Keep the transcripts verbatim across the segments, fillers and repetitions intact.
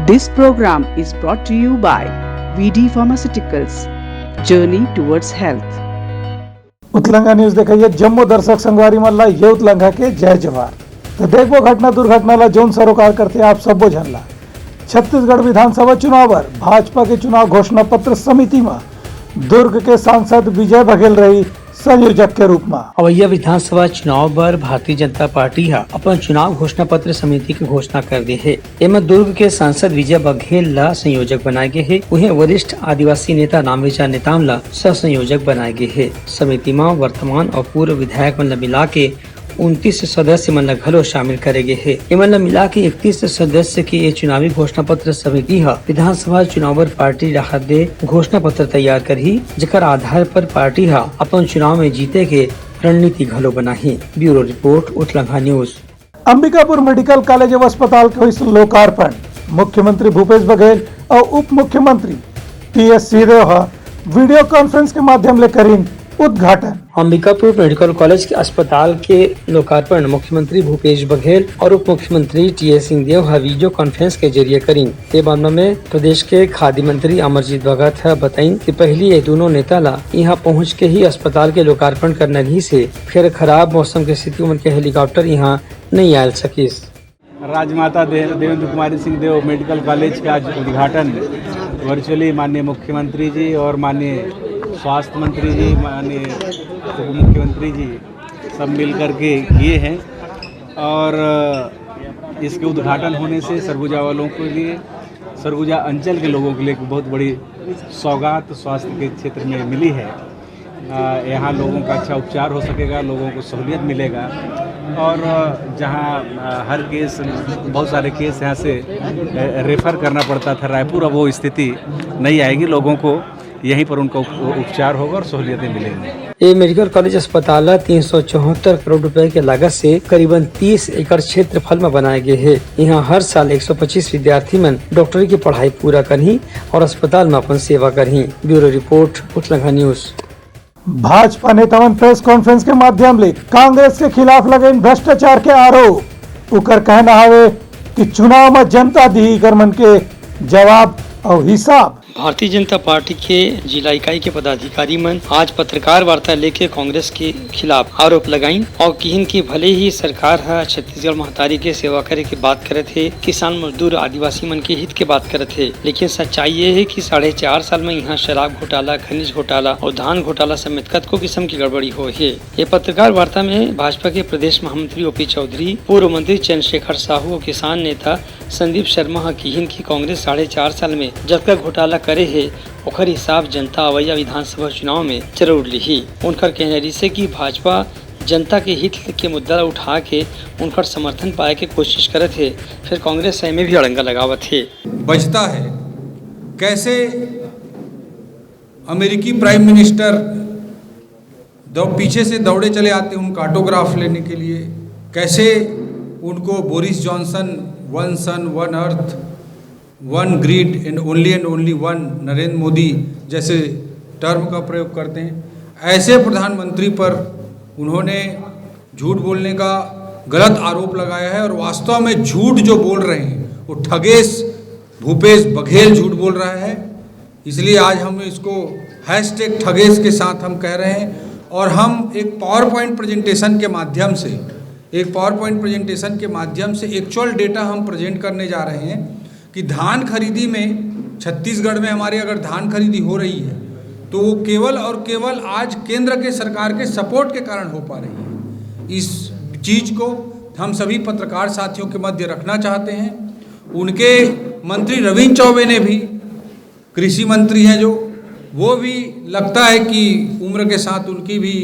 This program is brought to you by V D Pharmaceuticals, journey towards health. Utlangha news देखइया जम्मो दर्शक संगवारी मन ला ये उतलंघा के जय जोहार। तो देखबो घटना दुर्घटना ला, जौन सरोकार करथे आप सब्बो झन ला। छत्तीसगढ़ विधानसभा चुनाव बर भाजपा के चुनाव घोषणा पत्र समिति म दुर्ग के सांसद विजय बघेल रही संयोजक के रूप म। अवइया विधानसभा चुनाव बर भारतीय जनता पार्टी ह अपन चुनाव घोषणा पत्र समिति के घोषणा कर दे हे। एमा दुर्ग के सांसद विजय बघेल ला संयोजक बनाए गे हे। उहें, वरिष्ठ आदिवासी नेता रामविचार नेताम ला सह संयोजक बनाए गे हे। समिति म वर्तमान अउ पूर्व विधायक मन ला मिला के उनतीस सदस्य मन ला घलो शामिल करे गे हे। एमन ला मिला के इकतीस सदस्य के ये चुनावी घोषणा पत्र समिति ह विधानसभा चुनाव बर पार्टी डहार ले घोषणा पत्र तैयार करही, जेकर आधार पर पार्टी ह अपन चुनाव में जीते के रणनीति घलो बनाही। Bureau report, Utlangha news. Ambikapur medical college अउ अस्पताल के होइस लोकार्पण। मुख्यमंत्री भूपेश बघेल अउ उप मुख्यमंत्री टीएस सिंहदेव ह वीडियो कॉन्फ्रेंस के माध्यम ले करिन उद्घाटन। अंबिकापुर मेडिकल कॉलेज के अस्पताल के लोकार्पण मुख्यमंत्री भूपेश बघेल अउ उप मुख्यमंत्री टीएस सिंहदेव ह वीडियो कॉन्फ्रेंस के जरिए करिन। ये मामला में प्रदेश के खाद्य मंत्री अमरजीत भगत ह बताइन कि पहिली ये दूनों नेता ला इहां पहुंच के ही अस्पताल के लोकार्पण करना रहिस हे, फेर खराब मौसम के स्थिति में उनके हेलीकॉप्टर इहां नइ आयल सकिस। राजमाता दे-, देवेंद्र कुमारी सिंह देव मेडिकल कॉलेज का आज उद्घाटन वर्चुअली माननीय मुख्यमंत्री जी और माननीय स्वास्थ्य मंत्री जी, माननीय उप मुख्यमंत्री जी सब मिल करके किए हैं। और इसके उद्घाटन होने से सरगुजा वालों के लिए, सरगुजा अंचल के लोगों के लिए एक बहुत बड़ी सौगात स्वास्थ्य के क्षेत्र में मिली है। अ, यहाँ लोगों का अच्छा उपचार हो सकेगा, लोगों को सहूलियत मिलेगा। और, अ, जहाँ, अ, हर केस, बहुत सारे केस यहाँ से, अ, रेफर करना पड़ता था रायपुर, अब वो स्थिति नहीं आएगी। लोगों को यहीं पर उनका उप-, उपचार होगा और सहूलियतें मिलेंगी। ये मेडिकल कॉलेज अस्पताल ला तीन सौ चौहत्तर करोड़ रुपए के लागत से करीबन तीस एकड़ क्षेत्रफल में बनाए गए हे। यहाँ हर साल एक सौ पच्चीस विद्यार्थी मन डॉक्टरी की पढ़ाई पूरा करही और अस्पताल में अपन सेवा करही। Bureau report, Utlangha news. Bhajpa नेता मन प्रेस कॉन्फ्रेंस के माध्यम ले कांग्रेस के खिलाफ लगइन भ्रष्टाचार के आरोप। उकर कहना हवे कि चुनाव में जनता दिही इकर मन के जवाब अउ हिसाब। भारतीय जनता पार्टी के जिला इकाई के पदाधिकारी मन आज पत्रकार वार्ता लेके कांग्रेस के खिलाफ आरोप लगाइन और किहिन कि भले ही सरकार ह छत्तीसगढ़ महतारी के सेवा करे के बात करत हे, किसान मजदूर आदिवासी मन के हित के बात करत हे, लेकिन सच्चाई ये हे कि साढ़े चार साल में यहाँ शराब घोटाला, खनिज घोटाला और धान घोटाला समेत कतको किस्म की गड़बड़ी होए हे। ये पत्रकार वार्ता में भाजपा के प्रदेश महामंत्री ओपी चौधरी, पूर्व मंत्री चंद्रशेखर साहू और किसान नेता संदीप शर्मा ह किहिन कि कांग्रेस साढ़े चार साल में जतका घोटाला करे हे, ओकर हिसाब जनता अवइया विधानसभा चुनाव में जरूर लिही। उनकर कहना रिहिसे कि भाजपा जनता के हित के मुद्दा ला उठा के उनकर समर्थन पाए के कोशिश करत हे, फिर कांग्रेस एमे भी अड़ंगा लगावत हे। बचता है, कैसे अमेरिकी प्राइम मिनिस्टर दौ-, पीछे से दौड़े चले आते हैं उनका ऑटोग्राफ लेने के लिए, कैसे उनको Boris Johnson, one sun, one earth, one grid and only and only one Narendra Modi जैसे टर्म का प्रयोग करते हैं, ऐसे प्रधानमंत्री पर उन्होंने झूठ बोलने का गलत आरोप लगाया है और वास्तव में झूठ जो बोल रहे हैं वो ठगेश भूपेश बघेल झूठ बोल रहा है। इसलिए आज हम इसको हैशटैग ठगेश के साथ हम कह रहे हैं और हम एक पावर पॉइंट प्रेजेंटेशन के माध्यम से, एक पावर पॉइंट प्रेजेंटेशन के माध्यम से एक्चुअल डेटा हम प्रेजेंट करने जा रहे हैं कि धान खरीदी में, छत्तीसगढ़ में हमारे अगर धान खरीदी हो रही है तो वो केवल और केवल आज केंद्र के सरकार के सपोर्ट के कारण हो पा रही है। इस चीज को हम सभी पत्रकार साथियों के मध्य रखना चाहते हैं। उनके मंत्री रविंद्र चौबे ने भी, कृषि मंत्री हैं जो, वो भी लगता है कि उम्र के साथ उनकी भी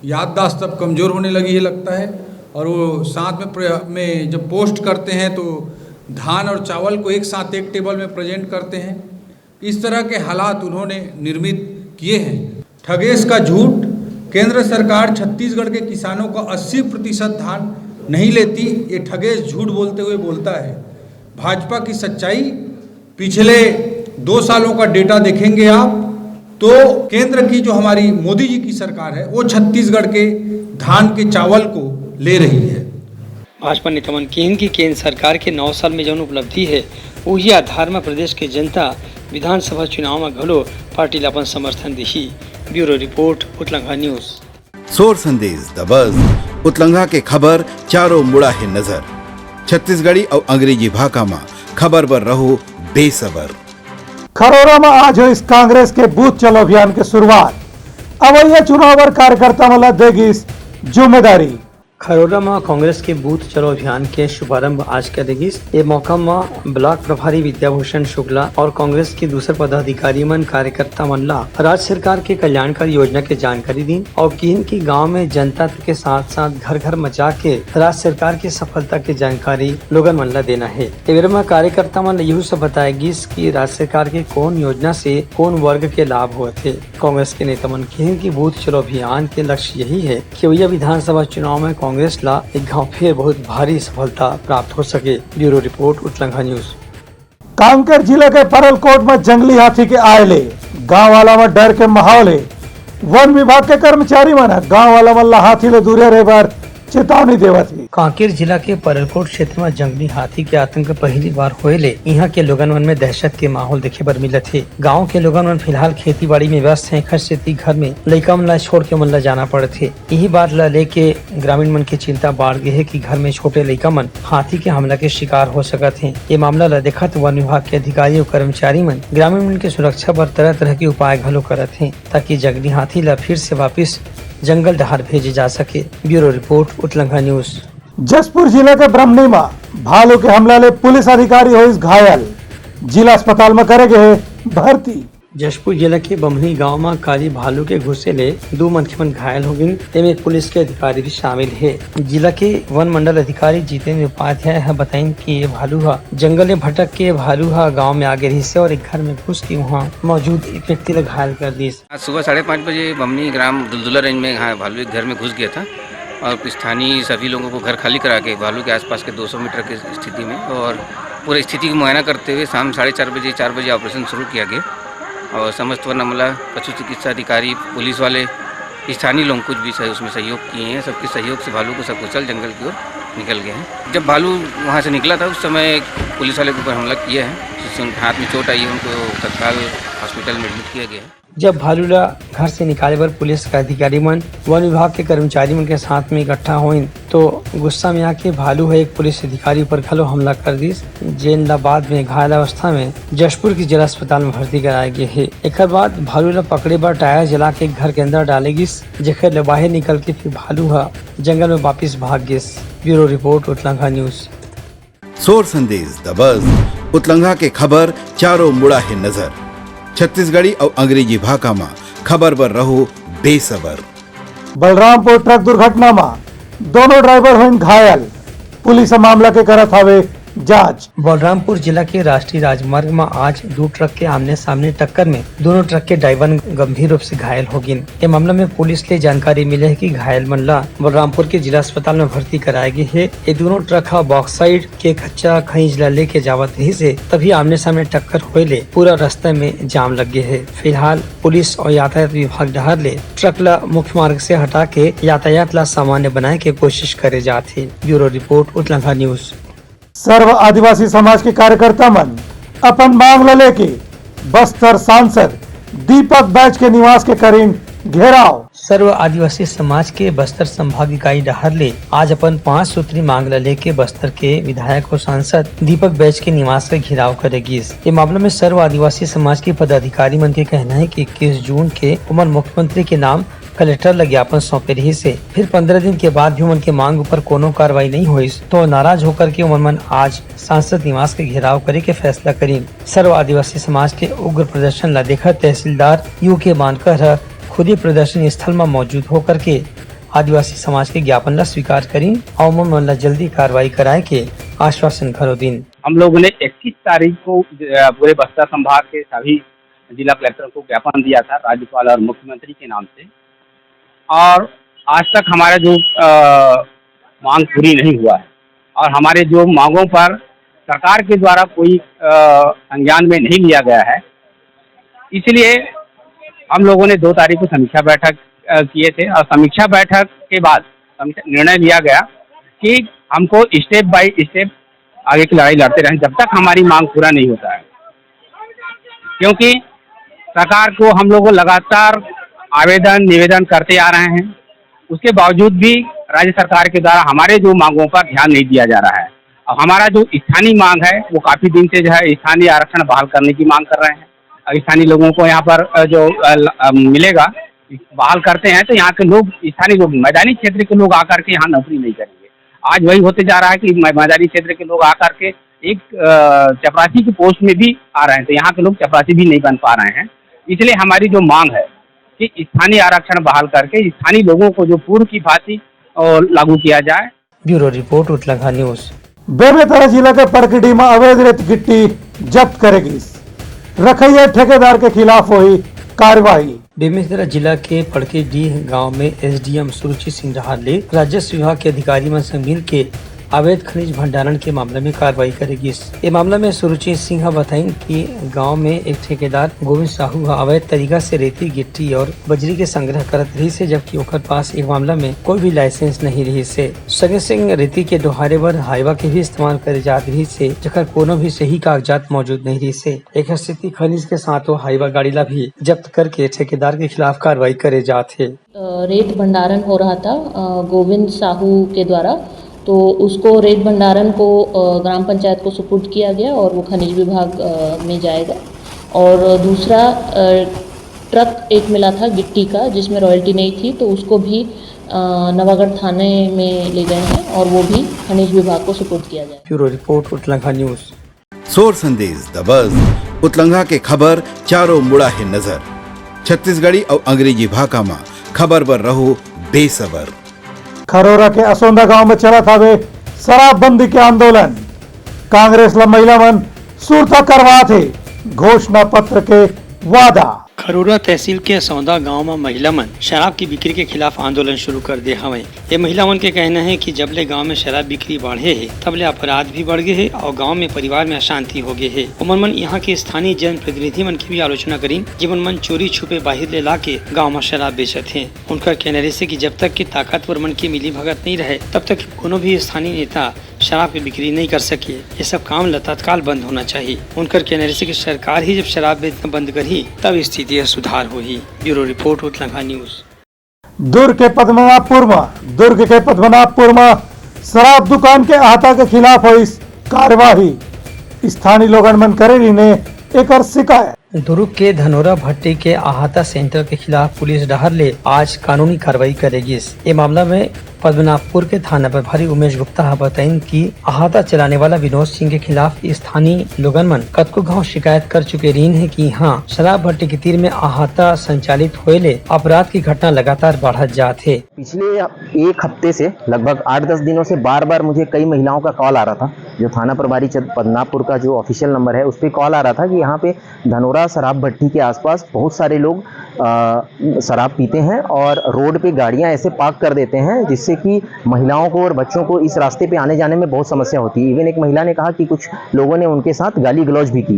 याददाश्त अब कमज़ोर होने लगी है लगता है, और वो साथ में प्र-, में जब पोस्ट करते हैं तो धान और चावल को एक साथ एक टेबल में प्रेजेंट करते हैं। इस तरह के हालात उन्होंने निर्मित किए हैं। ठगेश का झूठ, केंद्र सरकार छत्तीसगढ़ के किसानों का अस्सी प्रतिशत धान नहीं लेती, ये ठगेश झूठ बोलते हुए बोलता है। भाजपा की सच्चाई, पिछले दो सालों का डेटा देखेंगे आप तो केंद्र की जो हमारी मोदी जी की सरकार है वो छत्तीसगढ़ के धान के चावल को ले रही है। भाजपा नेता मन किहिन कि केंद्र सरकार के नौ साल में जौन उपलब्धि है उही आधार म प्रदेश के जनता विधानसभा चुनाव म घलो पार्टी ल अपन समर्थन दिही। Bureau report, Utlangha news. सोर संदेश दबस, उतलंघा के खबर चारों मुड़ा हे नजर। छत्तीसगढ़ी अउ अंग्रेजी भाखा म खबर बर रहो बेसबर। खरोरा म आज होइस कांग्रेस के बूथ चलो अभियान के शुरुआत। अवइया चुनाव बर कार्यकर्ता मन ल दे गिस जिम्मेदारी। खरोरा म कांग्रेस के बूथ चलो अभियान के शुभारंभ आज करे गिस। ए मौका म ब्लॉक प्रभारी विद्याभूषण शुक्ला और कांग्रेस के दूसर पदाधिकारी मन कार्यकर्ता मन ला राज्य सरकार के कल्याणकारी योजना के जानकारी दीन और किहिन कि गांव में जनता के साथ-साथ घर-घर म जाके राज्य सरकार के सफलता के जानकारी लोगन मन ला देना हे। ए बेरा म कार्यकर्ता मन ल इहू सब बताए गिस कि राज्य सरकार के कोन योजना से कोन वर्ग के लाभ होवत हे। कांग्रेस के नेता मन किहिन कि बूथ चलो अभियान के लक्ष्य यही हे कि अवइया विधानसभा चुनाव में कांग्रेस ला एक घाव फिर बहुत भारी सफलता प्राप्त हो सके। Bureau report, Utlangha news. Kanker जिला के परलकोट म जंगली हाथी के आए ले गांव वाला म डर के माहौल हे। वन विभाग के कर्मचारी मन ह गांव वाला मन ला हाथी ले दूरिया रहे बर चेतावनी देवत हे। कांकेर जिला के परलकोट क्षेत्र म जंगली हाथी के आतंक पहिली बार होए ले इहां के लोगन मन में दहशत के माहौल देखे बर मिलत हे। गांव के लोगन मन फिलहाल खेती बाड़ी में व्यस्त हें, एखर सेती घर में लइका मन ला छोड़ के मन ला जाना पड़त हे। इही बात ला लेके ग्रामीण मन के चिंता बाढ़ गे हे कि घर में छोटे लइका मन हाथी के हमला के शिकार हो सकत हे। ये मामला ला देखत वन विभाग के अधिकारी अउ कर्मचारी मन ग्रामीण मन के सुरक्षा बर तरह-तरह के उपाय घलो करत हे, ताकि जंगली हाथी ला फिर से वापिस जंगल डहार भेजे जा सके। Bureau report, Utlangha news. Jashpur जिला के ब्रह्मणी म भालू के हमला ले पुलिस अधिकारी होइस घायल, जिला अस्पताल म करे गे हे भर्ती। जशपुर जिला के बम्हनी गांव म काली भालू के घुसे ले दू मनखे मन घायल हो गिन, तेमे एक पुलिस के अधिकारी भी शामिल हे। जिला के वन मंडल अधिकारी जितेंद्र उपाध्याय ह बताइन कि ये भालू ह जंगल में भटक के भालू ह गांव में आगे रहिस हे और एक घर में घुस के वहां मौजूद एक व्यक्ति ल घायल कर दिस। आज सुबह साढ़े पाँच बजे बमनी ग्राम दुलदुला रेंज में यहाँ भालू एक घर में घुस गया था और स्थानीय सभी लोगों को घर खाली करा के भालू के आसपास के दो सौ मीटर की स्थिति में और पूरी स्थिति को मुआयना करते हुए शाम साढ़े चार बजे, चार बजे ऑपरेशन शुरू किया गया और समस्त वन अमला, पशु चिकित्सा अधिकारी, पुलिस वाले, स्थानीय लोग कुछ भी सह-, उसमें सहयोग किए हैं। सबके सहयोग से भालू को सकुशल जंगल की ओर निकल गए हैं। जब भालू वहाँ से निकला था, उस समय पुलिस वाले के ऊपर हमला किया है, जिससे उनके हाथ में चोट आई है। उनको तत्काल हॉस्पिटल में एडमिट किया गया है। जब भालू ला घर से निकाले बर पुलिस के अधिकारी मन वन विभाग के कर्मचारी मन के साथ में इकट्ठा होइन, तो गुस्सा में आके भालू ह एक पुलिस अधिकारी ऊपर घलो हमला कर दिस, जेन ला बाद में घायल अवस्था में जशपुर के जिला अस्पताल में भर्ती कराए गे हे। एकर बाद भालू ला पकड़े बर टायर जला के घर के अंदर डाले गिस, जेकर ले बाहर निकल के फिर भालू ह जंगल में वापिस भाग गिस। Bureau report, Utlangha news. सोर संदेश दबस, उतलंघा के खबर चारों मुड़ा हे नजर। छत्तीसगढ़ी अउ अंग्रेजी भाखा म खबर बर रहो बेसबर। बलरामपुर ट्रक दुर्घटना म दोनों ड्राइवर होइन घायल, पुलिस ह मामला के करत हवे जांच। बलरामपुर जिला के राष्ट्रीय राजमार्ग म आज दू ट्रक के आमने-सामने टक्कर में दोनों ट्रक के ड्राइवर गंभीर रूप से घायल हो गिन। ए मामला में पुलिस ले जानकारी मिले हे कि घायल मन ला बलरामपुर के जिला अस्पताल में भर्ती कराए गे हे। ये दोनों ट्रक ह बॉक्साइड के कच्चा खनिज ला लेके जावत रहिस हे, तभी आमने-सामने टक्कर होए ले पूरा रास्ता में जाम लग गे हे। फिलहाल पुलिस और यातायात विभाग डहार ले ट्रक ला मुख्य मार्ग से हटा के यातायात ला सामान्य बनाए के कोशिश करे जात हे। Bureau report, Utlangha news. सर्व आदिवासी समाज के कार्यकर्ता मन अपन मांग ल लेके बस्तर सांसद दीपक बैज के निवास के करीन घेराव। सर्व आदिवासी समाज के बस्तर संभाग इकाई डहार ले आज अपन पांच सूत्री मांग ल लेके बस्तर के विधायक और सांसद दीपक बैज के निवास के घेराव करे गिस। ये मामला में सर्व आदिवासी समाज के पदाधिकारी मन के कहना है कि इक्कीस जून के ओमन मुख्यमंत्री के नाम कलेक्टर ल ज्ञापन सौंपे रिहिस हे। फिर पंद्रह दिन के बाद भी उमन के मांग ऊपर कोनो कार्रवाई नहीं होइस, तो नाराज होकर के उमन मन आज सांसद निवास के घेराव करे के फैसला करीन। सर्व आदिवासी समाज के उग्र प्रदर्शन ला देखत तहसीलदार यू के मानकर ह खुद ही प्रदर्शन स्थल म मौजूद होकर के आदिवासी समाज के ज्ञापन ला स्वीकार करीन और उमन मन ला जल्दी कार्रवाई कराए के आश्वासन घलो दीन। हम लोगों ने इक्कीस तारीख को, अ, पूरे बस्तर संभाग के सभी जिला कलेक्टर को ज्ञापन दिया था राज्यपाल और मुख्यमंत्री के नाम से, और आज तक हमारा जो, अ, मांग पूरी नहीं हुआ है और हमारे जो मांगों पर सरकार के द्वारा कोई, अ, संज्ञान में नहीं लिया गया है, इसलिए हम लोगों ने दो तारीख को समीक्षा बैठक, अ, किए थे और समीक्षा बैठक के बाद समीक्षा, निर्णय लिया गया कि हमको step by step आगे की लड़ाई लड़ते रहें जब तक हमारी मांग पूरा नहीं होता है, क्योंकि सरकार को हम लोग लगातार आवेदन निवेदन करते आ रहे हैं। उसके बावजूद भी राज्य सरकार के द्वारा हमारे जो मांगों पर ध्यान नहीं दिया जा रहा है। अब हमारा जो स्थानीय मांग है, वो काफ़ी दिन से जो है स्थानीय आरक्षण बहाल करने की मांग कर रहे हैं। अब स्थानीय लोगों को यहाँ पर जो मिलेगा, बहाल करते हैं तो यहाँ के लोग, स्थानीय लोग, मैदानी क्षेत्र के लोग आकर के यहाँ नौकरी नहीं करेंगे। आज वही होते जा रहा है कि मैदानी क्षेत्र के लोग आकर के एक चपरासी की पोस्ट में भी आ रहे हैं, तो यहाँ के लोग चपरासी भी नहीं बन पा रहे हैं। इसलिए हमारी जो मांग है कि स्थानीय आरक्षण बहाल करके स्थानीय लोगों को जो पूर्व की भांति लागू किया जाए। Bureau report, Utlangha news. Bemetara जिला के पड़कीडीह में अवैध रेत गिट्टी जब्त करे गिस, रखइया ठेकेदार के खिलाफ होही कार्रवाई। बेमेतरा जिला के पड़कीडीह गांव में एसडीएम सुरुचि सिंह डहार ले राजस्व विभाग के अधिकारी मन संग मिल के अवैध खनिज भंडारण के मामला में कार्रवाई करे गिस। ए मामला में सुरुचि सिंह ह बताइन कि गांव में एक ठेकेदार गोविंद साहू ह अवैध तरीका से रेती, गिट्टी और बजरी के संग्रह करत रहिस हे, जबकि ओकर पास एक मामला में कोई भी लाइसेंस नहीं रहिस हे। संगे संग रेती के डोहारे बर हाईवा के भी इस्तेमाल करे जात रहिस हे, जेकर कोनो भी सही कागजात मौजूद नहीं रहिस हे। एक स्थिति खनिज के साथ हाईवा गाड़ी ला भी जब्त करके ठेकेदार के खिलाफ कार्रवाई करे जात हे। रेत भंडारण हो रहा था गोविंद साहू के द्वारा, तो उसको रेत भंडारण को ग्राम पंचायत को सुपुर्द किया गया और वो खनिज विभाग में जाएगा। और दूसरा ट्रक एक मिला था गिट्टी का, जिसमें रॉयल्टी नहीं थी, तो उसको भी नवागढ़ थाने में ले गए हैं और वो भी खनिज विभाग को सुपुर्द किया जाएगा। Bureau report, Utlangha news. सोर संदेश द बज, उतलंघा के खबर चारों मुड़ा हे नजर। छत्तीसगढ़ी अउ अंग्रेजी भाखा म खबर बर रहो बेसबर। खरोरा के असोंदा गांव में चलत हवे शराबबंदी के आंदोलन। कांग्रेस ल महिला मन सुरता करवात हे घोषणा पत्र के वादा। खरोरा तहसील के असौदा गांव म महिला मन शराब की बिक्री के खिलाफ आंदोलन शुरू कर दे हवय। ये महिला मन के कहना है कि जब ले गांव में शराब बिक्री बढ़े हे, तब ले अपराध भी बढ़ गए हे और गांव में परिवार में अशांति हो गए हे। उमन मन यहाँ के स्थानीय जनप्रतिनिधि मन की भी आलोचना करीन, जिमन मन चोरी छुपे बाहिर ले ला के गांव में शराब बेचत हे। उनकर कहना रहिसे कि जब तक कि ताकतवर मन के मिली भगत नहीं रहे, तब तक कोनो भी स्थानीय नेता शराब के बिक्री नहीं कर सके। ये सब काम ल तत्काल बंद होना चाहिए। उनकर कहना रहिसे कि सरकार ही जब शराब बेचना बंद करही, तब स्थिति ह सुधार होही। Bureau report, Utlangha news. Durg के पद्मनाभपुर म दुर्ग के पद्मनाभपुर म शराब दुकान के अहाता के खिलाफ होइस कार्यवाही। स्थानीय लोगन मन करे रहिने एकर शिकायत। दुर्ग के धनोरा भट्टी के अहाता सेंटर के खिलाफ पुलिस डहार ले आज कानूनी कार्रवाई करे गिस। ए मामला में पद्मनाभपुर के थाना प्रभारी उमेश गुप्ता ह बताइन कि अहाता चलाने वाला विनोद सिंह के खिलाफ स्थानीय लोगन मन कतको घाव शिकायत कर चुके रहिन हे कि इहाँ शराब भट्टी के तीर में अहाता संचालित होए ले अपराध की घटना लगातार बढ़त जात हे। पिछले एक हफ्ते से, लगभग आठ दस दिनों से बार बार मुझे कई महिलाओं का कॉल आ रहा था। जो थाना प्रभारी पद्मनाभपुर का जो ऑफिशियल नंबर है, उस पर कॉल आ रहा था कि यहाँ पे धनोरा शराब भट्टी के आसपास बहुत सारे लोग शराब पीते हैं और रोड पे गाड़ियाँ ऐसे पार्क कर देते हैं, जिससे कि महिलाओं को और बच्चों को इस रास्ते पे आने जाने में बहुत समस्या होती है। इवन एक महिला ने कहा कि कुछ लोगों ने उनके साथ गाली गलौज भी की।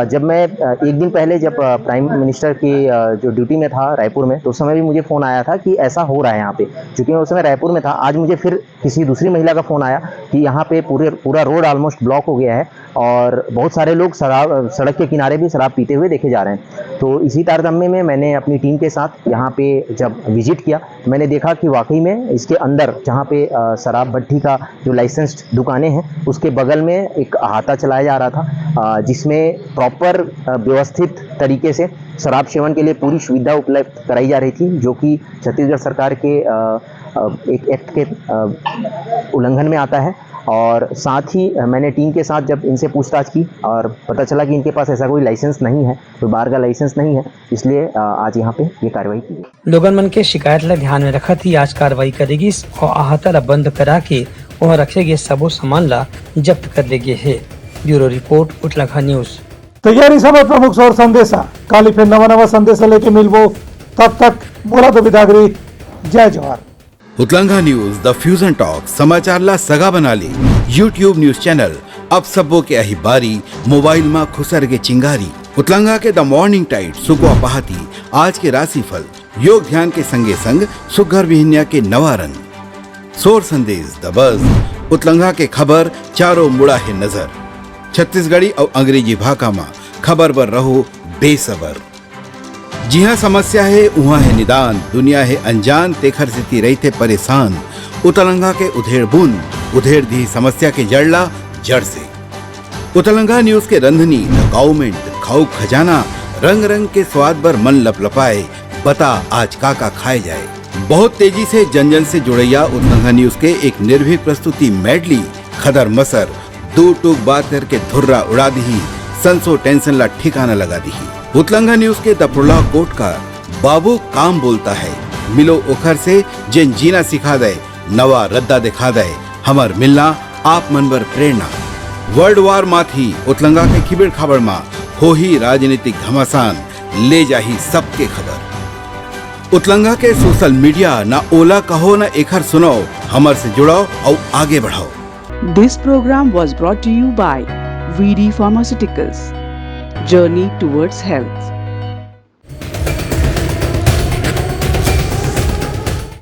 जब मैं एक दिन पहले जब प्राइम मिनिस्टर की जो ड्यूटी में था रायपुर में, तो उस समय भी मुझे फ़ोन आया था कि ऐसा हो रहा है यहाँ पे। चूँकि मैं उस समय रायपुर में था, आज मुझे फिर किसी दूसरी महिला का फ़ोन आया कि यहाँ पे पूरे पूरा रोड ऑलमोस्ट ब्लॉक हो गया है और बहुत सारे लोग शराब सड़क के किनारे भी शराब पीते हुए देखे जा रहे हैं। तो इसी तारतम्य में मैंने अपनी टीम के साथ यहाँ पे जब विजिट किया, तो मैंने देखा कि वाकई में इसके अंदर जहाँ पे शराब भट्टी का जो लाइसेंस्ड दुकानें हैं, उसके बगल में एक अहाता चलाया जा रहा था, जिसमें प्रॉपर व्यवस्थित तरीके से शराब सेवन के लिए पूरी सुविधा उपलब्ध कराई जा रही थी, जो कि छत्तीसगढ़ सरकार के एक एक्ट के उल्लंघन में आता है। और साथ ही मैंने टीम के साथ जब इनसे पूछताछ की और पता चला कि इनके पास ऐसा कोई लाइसेंस नहीं है, कोई बार का लाइसेंस नहीं है, इसलिए आज यहाँ पे ये कार्रवाई की गई। लोगन मन के शिकायत ला ध्यान में रखत ही आज कार्रवाई करे गिस और अहाता ला बंद करा के वहाँ रखे गए सबो सामान ला जब्त कर ले गए हे। Bureau report, Utlakha news. तैयारी समय प्रमुख सौर संदेशा, काली फिर नवा नवा संदेशा लेके मिलबो, तब तक मोला तो बिदागरी, जय जोहार। उतलंगा न्यूज, द फ्यूजन टॉक, समाचार ला सगा बना ले। YouTube न्यूज चैनल अब सबो के अही बारी, मोबाइल मा खुसर के चिंगारी। उतलंगा के द मॉर्निंग टाइट, सुकवा पहाती, आज के राशिफल, योग ध्यान के संगे संग सुघर बिहनिया के नवा रंग। सोर संदेश, द बज, उतलंघा के खबर, चारों मुड़ा हे नजर। छत्तीसगढ़ी अउ अंग्रेजी भाखा म खबर बर रहो बेसबर। जिहां समस्या हे, उहां हे निदान, दुनिया हे अनजान, तेखर सेती रहिथे परेशान। उतलंघा के उधेड़ बुन, उधेड़ दिही समस्या के जड़ ला जड़ से। उतलंघा न्यूज के रंधनी, द काउमेंट, खाऊ खजाना, रंग रंग के स्वाद बर मन लपलपाए, बता आज का का खाए जाए। बहुत तेजी से जन जन से जुड़ैया उतलंघा न्यूज के एक निर्भीक प्रस्तुति मेडली, खदर मसर, दू टूक बात करके धुर्रा उड़ा दिही, संसो टेंशन ला ठिकाना लगा दिही। उतलंघा न्यूज के द प्रोलॉग कोट का बाबू काम बोलता है, मिलो ओखर से जेन जीना सिखा दे, नवा रद्दा दिखा दे, हमर मिलना आप मन बर प्रेरणा। वर्ल्ड वार माथी उतलंगा के खिबेड़ खाबड़ मा होही राजनीतिक घमासान, ले जाही सबके खबर। उतलंगा के सोशल मीडिया, ना ओला कहो ना एखर सुनाओ, हमर से जुड़ाओ अउ आगे बढ़ाओ। This program was brought to you by V D Pharmaceuticals. Journey towards health.